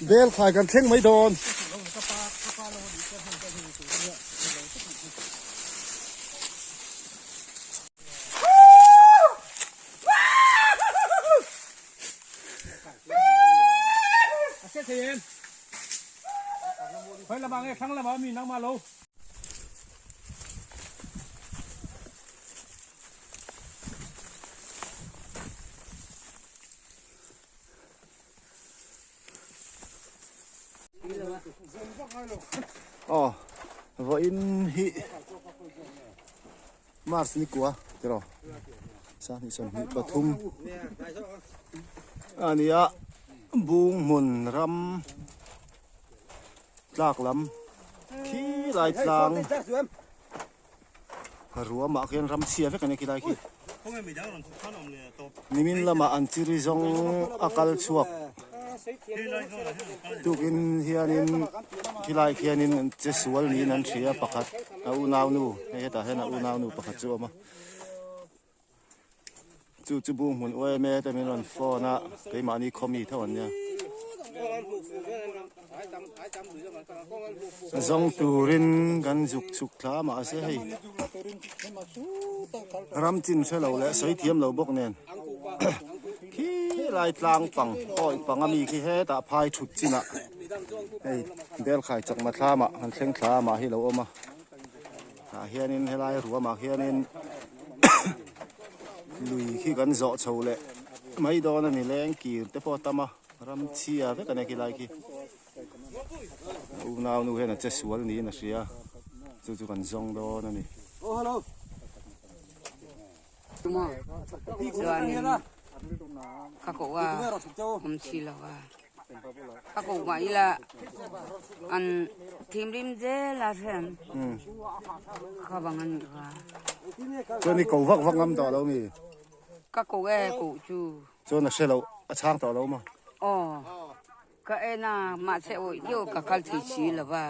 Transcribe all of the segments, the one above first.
Bel khai kan thleng mai dawn. Aw vawiin hi March ni kua tiraw sanghnih sawmhnih pathum a ni a bung hmun ram tlak lam khi lai tlang Ruamah khian ram chhia vek a ni khilai khi. Nimin lamah an chiri zawng a kal chhuak tukin hianin khilai khianin an che sual niin an hria pakhat a unaunu hei hetah hian a unaunu pakhat chu a awm a. Chu chu bung hmun uaime te min rawn phone a keimahni khawmi tho an nia. Zawng turin kan zuk chhuk thla mahse hei ram chin hre lo leh sawi thiam lo bawk nen khi lai tlang pang awi pang ami khi hetah phai thut chinah hei belkhai chakma thlamah han thleng thla mah hi lo awm a. Tah hianin helai ruamah hianin lui khi kan zawh chho leh mai dawn a ni leng kir te pawh a tam a ram chhia vek a ni khilai khi unau nu hian a che sual niin a hria chu chu kan zawng dawn a ni. Chuanin ka koh a awm si lo a. Ka ko mah ila an thimrim zel a hrem kha bang an nih kha. Chuan i ko vak vak ngam tawh lo mi? Ka ko e ko chu. Chuan a hre lo, a chhang tawh lo maw? Aw, ka en a, mahse awih deuh ka kal thei si lo va.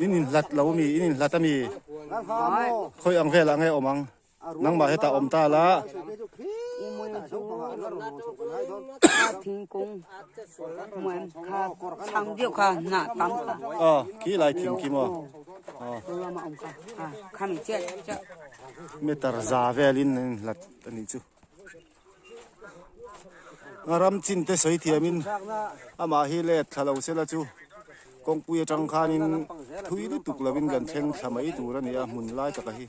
In inhlat lo mi? In inhlat a mi? Khawi ang velah nge awm ang? Nangmah hetah awm ta la. Aw khi lai thing khi maw. Meter za velin an inhlat a nih chu. A ram chin te sawi thiamin amah hi let thla lo sela chu kawngpui atang khanin thui lutuk lovin kan thleng thla mai tur a ni a hmun lai taka hi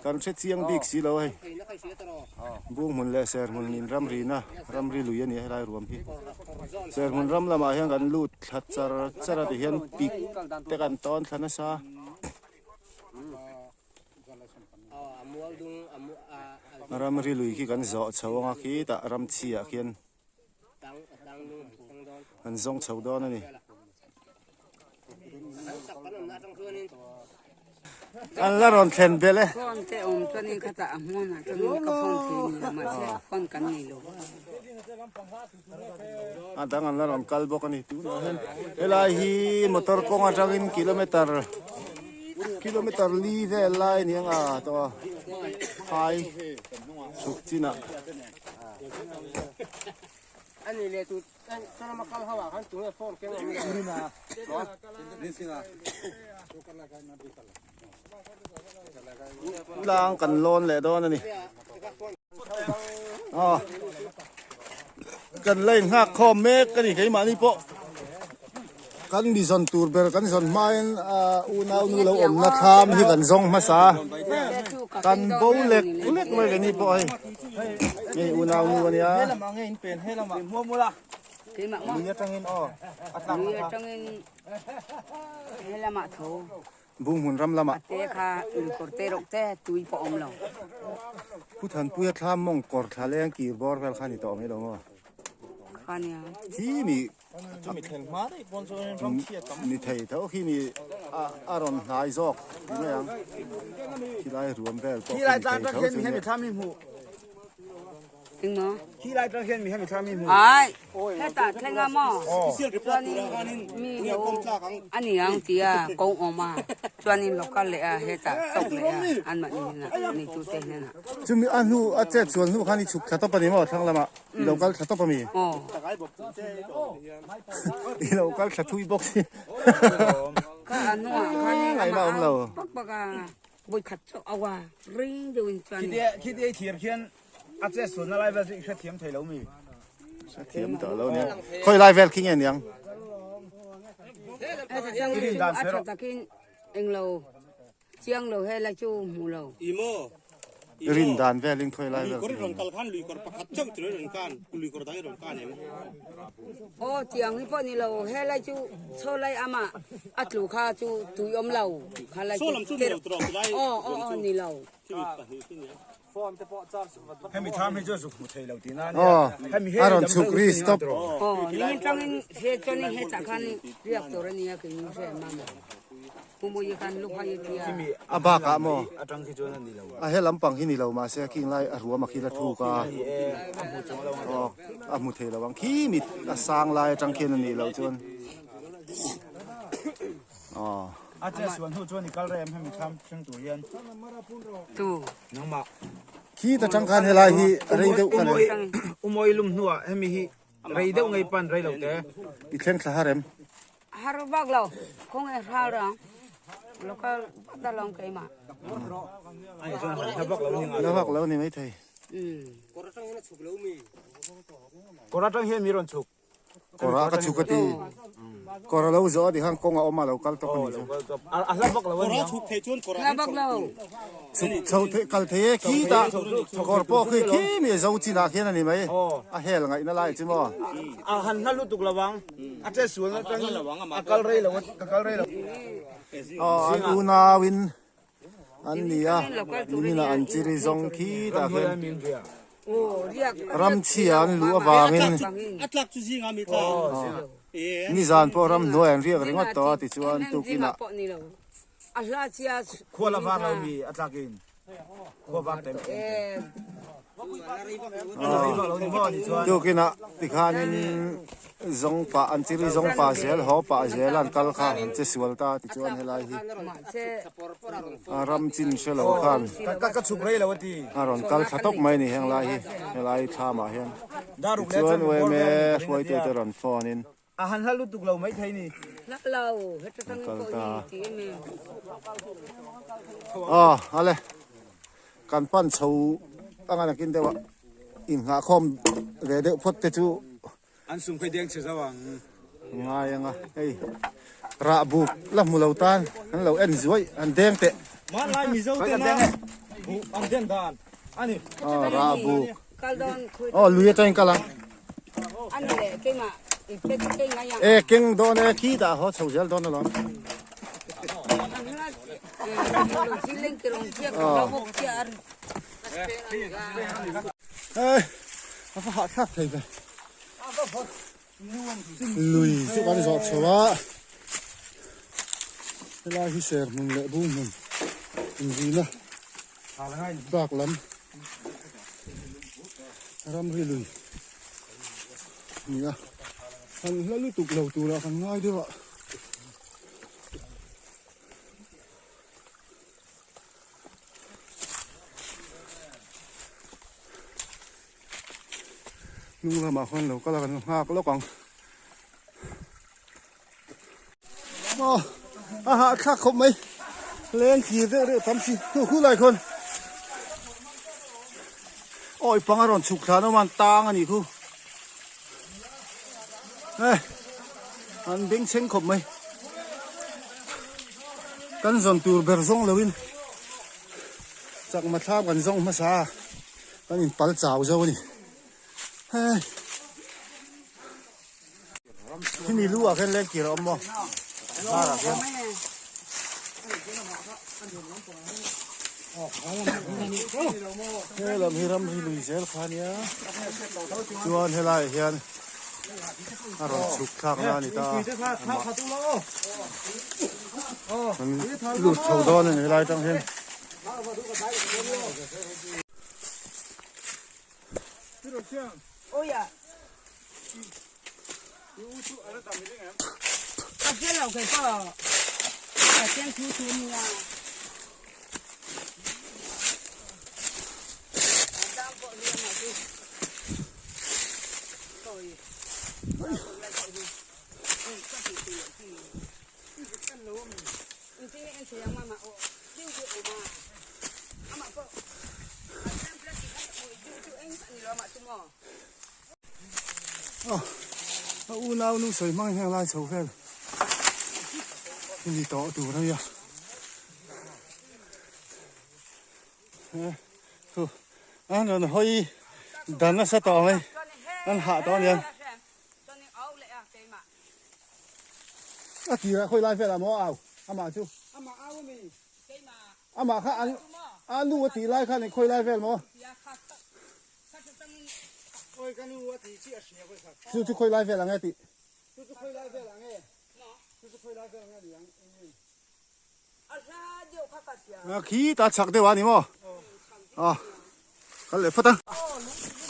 kan hre chiang bik si lo hei bung hmun leh ser hmun in ramrina ramri lui a ni a helai ruam hi ser hmun ram lamah hian kan lut thla char char a ti hian pik te kan tawn thla nasa. Ramri lui khi kan zawh chho anga khitah ram chhiah khian an zawng chho dawn a ni. An la rawn thlen belh e. Phone te awm chuanin khatah a hmunah chuanin ka phone thei ni lo mahse phone kan nei lo. A dang an la rawn kal bawk a ni tunah hian helai hi motor kawng atangin kilometer kilometer li vel lai a ni ang a tawh a phai chhuk chinah. Tlang kan lawn leh dawn a ni. Aw kan la inghak khawm mek a ni keimahni pawh kan mi zawn tur ber kan zawn hmain unau nu lo awmna thlam hi kan zawng hmasa a kan bo lek lek mai keini pawh hei hei unau nu a nia. Bung hmun ram lamah. A te kha kawr te reuh te tui pawh awm lo. Pu Thanpuia thlam mawng kawr thla leng kir bawr vel kha ni tawh mai lo maw? Kha nia. Khi mi ni thei tho khi mi a rawn hnai zawk ti mai ang. Khilai ruam vel pawh khi ni thei tho chu nia. Engmaw? Khi lai tang hian mi hemi thla mi hmu. Ai, hetah thleng a maw? Chuanin mi lo a ni ang tia ko awm a, chuanin lo kal leh a hetah chauh leh a anmahni hnenah neitute hnenah. Chumi a hnu a chet chuan hnu khan i chhuk thla tawp a ni maw thlang lamah i lo kal thla tawp a mi? Aw. I lo kal thla thui bawk si. Kha a hnuah khanin Ngaihna awm lo. amah a pak pak a, vawikhat chauh au a, ring deuhin chuanin. Khiti thir khian A che sualna lai vel chu i hrethiam thei lo mi? Hrethiam tawh lo nia. Khawi lai vel khi nge niang? I rin dan sawi rawh. Takin englo chiang lo he lai chu hmu lo. I rin dan velin khawi lai vel khi nge niang? Aw tiang hi pawh ni lo he lai chu chaw lai ama a tlu kha chu tui awm lo kha lai chu aw aw aw ni lo. Hemi tham hi chu zuk hmu thei lo tihna a nia. Hemi he A rawn chhuk ri stop. Aw nimin tangin he chuanin he chah khan riak tur a nia kei ni hre mama. Pu Muyi khan lu phai a tia. A bakah maw? Atang khi chuan a ni lo. A he lampang hi ni lo mahse a king lai a ruam a khi la thuk a. A hmu chuang lo ang. Aw a hmu thei lo ang khi mit a sang lai atang khian a nih loh chuan. Aw. A che suan hnu chuan i kal rem hemi thlam thleng tur hian. Tu. Nangmah. Khi ta tang khan helai hi rei deuh khan em. Umawi lum hnuah hemi hi rei deuh ngei pan rei lo te. I thleng thla har em? Har vak lo. Khawnge hral rang. Local ta long keimah. Ai chuan han hla vak lo ni ngai. Hla vak lo ni maithei. Kawr atang hian a chhuk lo mi. Kawr atang hian mi rawn chhuk. Kawr ah ka chhuk a ti. Kawr a lo zawh a ti khan kawng a awm a lo kal tawp a ni chu. A hla vak lo a nia. Hla vak lo. Chhuk chho thei kal thei e khi tah kawr pawh khi khi mi zo chin ah khian a ni mai. A hel ngaihna lai chu maw. A han hla lutuk lo ang. A che sual atangin a kal rei lo ka kal rei lo. Aw an unau in an ni a niminah an chiri zawng khi tah khian ramchhia an luh avangin nizan pawh ramhnuai an riak ringawt tawh a tichuan tukinah Tukinah tikhanin zawng pah an chiri zawng pah zel haw pah zel an kal kha an che sual ta tichuan helai hi a ram chin hre lo khan a rawn kal thla tawp mai a ni heng lai hi helai thlamah hian tichuan uaime hruaitute te rawn phone in. A han hla lutuk lo mai thei ni. Hla lo, heta tangin pawh ni ti em em. Aw, ale. Kan pan chho anga nakin deuh a inghahkhawm ve deuh phawt te chu. An sum khawi deng chhe zo ang. Ngai anga, hei rah buk la hmu lo tan an lo en zuai an deng teh. Hmanlai Mizo tena buh an den dan a ni. Aw, rah buk. Aw lui atangin kal ang. E keng dawn e khi dah haw chho zel dawn alawm. Aw. A va hahthlak thei ve. Lui chu kan zawh chho a. Helai hi ser hmun leh bung hmun inzina tlak lam ramri lui a ni a. Han hla lutuk lo turah kan ngai deuh a. Hnung lamah khuan lo kal a kan nghak lawk ang. Aw a hahthlak khawp mai leng thlir deuh deuh tam si khu khu lai khuan awi pang a rawn chhuk thlan awm a an tang a nih khu e an bengchheng khawp mai kan zawn tur ber zawng lo in chakma thlam kan zawng hmasa a. Kan in pal chau zo a ni. Hei. Khimi lu ah khian leng kir a awm maw? Zar ah khian. He lam hi ram hi lui zel kha ania. Chuan helai ah hian a rawn chhuk thlak na a ni ta. Kan lut chho dawn a ni helai atang hian. Awi a. Ka hre lo kei pawh. Ka chen thu thu nia. A unau nu sawi hmang hian lai chho vel ni tawh tur a nia an rawn hawi dan nasa tawh mai an hah tawh a nia. A tirah khawi lai velah maw a au amah chu? Amah au a mi? Amah kha an a nu a tih lai khan khawi lai vel maw? Oi ka nu a tih chi a hria khawi kha. Chu chu khawi lai vel ang e tih. Chu chu khawi lai vel ang e. Chu chu khawi lai vel ang e niang eng. A khi ta chak deuh a ni maw? A kal leh phawt a.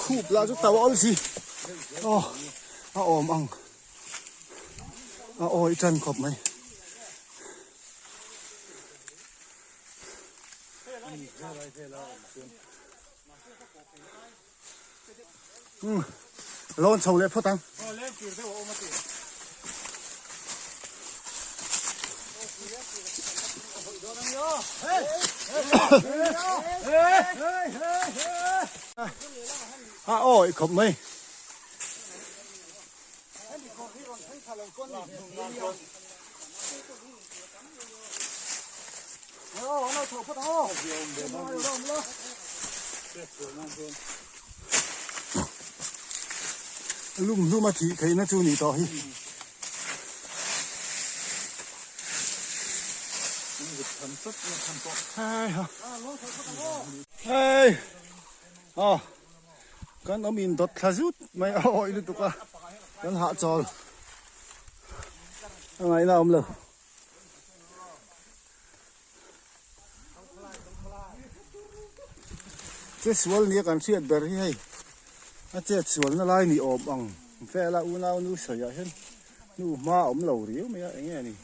Khup lah chu tau a awl si. Aw a awm ang. A awi tan khawp mai. Umm lawn chho leh phawt ang. A awi khawp mai. Lum hlum a thih theihna chu nih tawh hi. Hei aw kan awm in dawt thla zut mai a awih lutuk a kan hahchawl a ngaihna a awm lo. Che sual nia kan hriat ber hi hei a chet sualna lai ni awm ang vela unau nu sawiah hian hnu hma a awm lo riau mai a eng nge ni.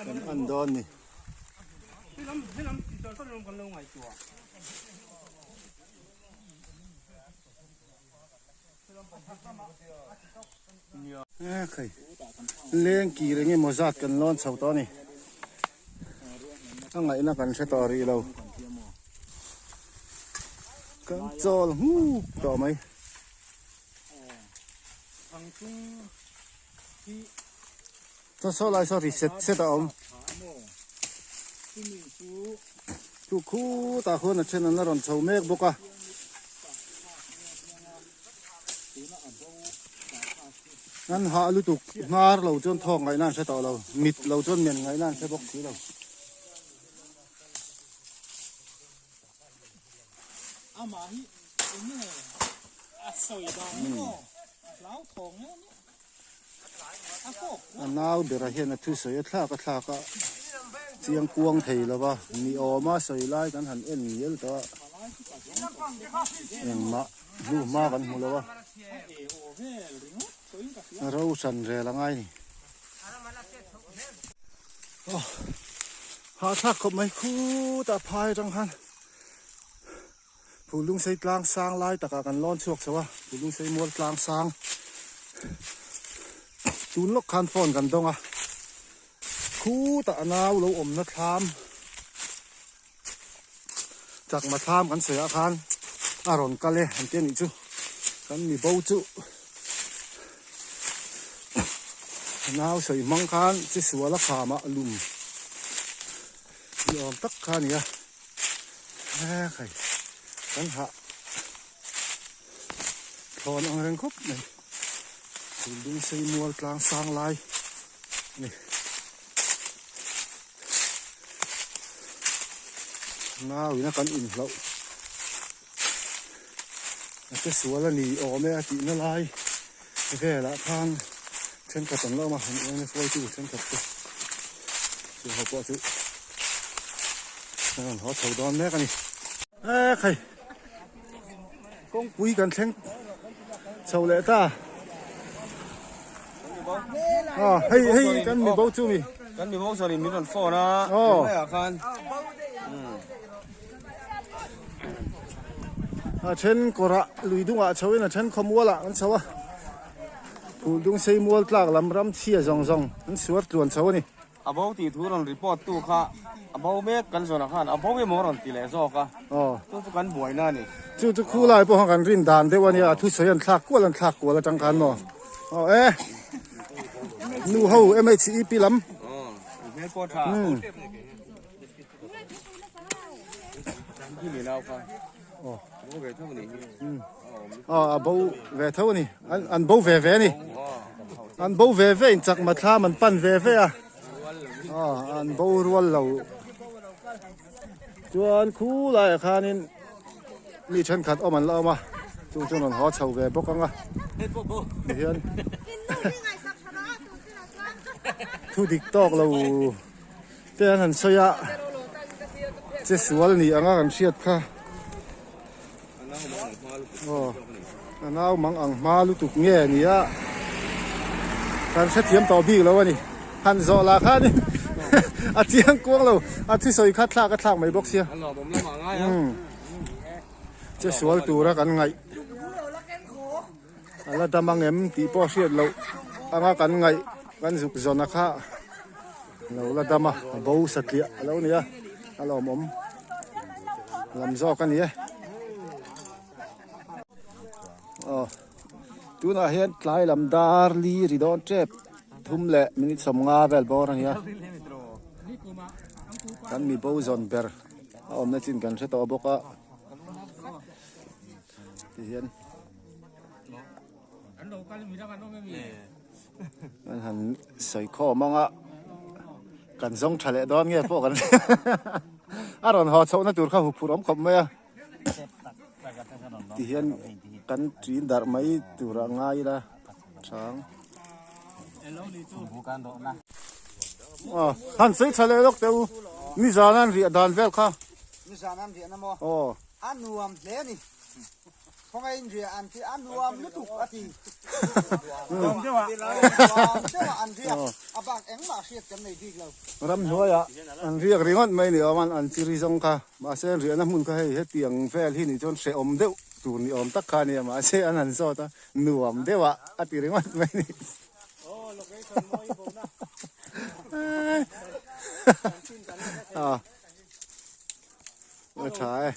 Kan en dawn ni. Leng kir eng emaw zat kan lawn chho tawh a ni. A ngaihna kan hre tawh rih lo. Kan chawl nghuk tawh mai. Chaw saw lai saw ri set set a awm. Chu khutah khuan a then an la rawn chho mek bawk a. An hah lutuk hnar lo chuan thawk ngaihna an hre tawh lo, mit lo chuan men ngaihna an hre bawk si lo. A nau berah hian a thusawi a thlak a thlak a chiang kuang thei lo va ni awma sawi lai kan han en ngial tawh a engmah hnu hma kan hmu lo a ro hran rel a ngai ni aw hahthlak khawp mai khutah phai atang khan. Phulungsei tlang sang lai takah kan lawn chhuak chho a, Phulungsei mual tlang sang tun lawk khan phone kan dawng a, khutah a nau lo awmna thlam chakma thlam kan sawi ah khan a rawn kal e an ti a nih chu, kan mi bo chu a nau sawi hmang khan chisual a khamah lum ni awm tak kha a ni a. Hei kan hah thlawn ang reng khawp mai building sei mual tlang sang lai a ni nauin a kan inhloh a che sual a ni awm e a tihna lai velah khan thenkhat an la awm a an eng hruaitu thenkhat te chu ho pawh chu. Kan rawn haw chho dawn mek a ni. E khai kawngpui kan thleng chho leh ta. A hei hei kan mi bo chu mi. Kan mi bo chuan in min rawn phone a. Aw. Hmaiah khan. A then kawrah lui dungah chho in a then khawmualah an chho a. Phul dung sei mual tlak lam ram chhia zawng zawng an suar tluan chho a ni. A bo tih thu rawn report tu kha a bo mek kan zawnah khan a bo emaw rawn ti leh zawk a, chu chu kan buaina a ni. Chu chu khu lai pawh khan kan rin dan deuh a nia, a thusawi an thlak kual an thlak kual atang khan maw. Aw e, nu ho MHEP lam. Aw, hmel pawh tha. Aw. Aw a bo ve tho a ni an bo ve ve a ni an bo ve ve in chakma thlam an pan ve ve a aw an bo rual lo chuan khu laiah khanin mi thenkhat awm an la awm a chung chuan rawn haw chho ve bawk ang a tihian thu dik tawk lo. Te an han sawi a, che sual ni anga kan hriat kha. Aw, a nau mang ang hma lutuk nge ni a, kan hrethiam tawh bik lo a ni. Han zawh lah khan a chiang kuang lo, a thusawi kha thlak a thlak mai bawk sia. Che sual tura kan ngaih. A la dam ang em tih pawh hriat loh anga kan ngaih kan zuk zawn a kha lo la dam a, a bo satliah a lo ni a, a lawmawm lam zawk a ni e. Aw tunah hian tlai lam dar li ri dawn tep thum leh minute 50 vel bawr a ni a, kan mi bo zawn ber a awmna chin kan hre tawh bawk a. Ti hian an han sawi khawm ang a kan zawng tha leh dawn nge pawh kan a rawn haw chhohna tur kha huphurh awm khawp mai a ti hian kan ṭin darh mai tur a ngai ila chang aw han sawi tha leh lawk teh u nizan an riah dan vel kha nizan an riahna maw aw A nuam hle a ni. Khawngaih riah an ti a nuam lutuk a ti. Nuam deuh a an riak a bak engmah hriat kan nei bik lo. Ramhnuaiah an riak ringawt mai ni awm an chi ri zawng kha. Mahse an riahna hmun kha hei hetiang vel hi nih chuan hrehawm deuh tur ni awm tak kha a nia mahse an han zawt a nuam deuh a a ti ringawt mai ni. A tha e.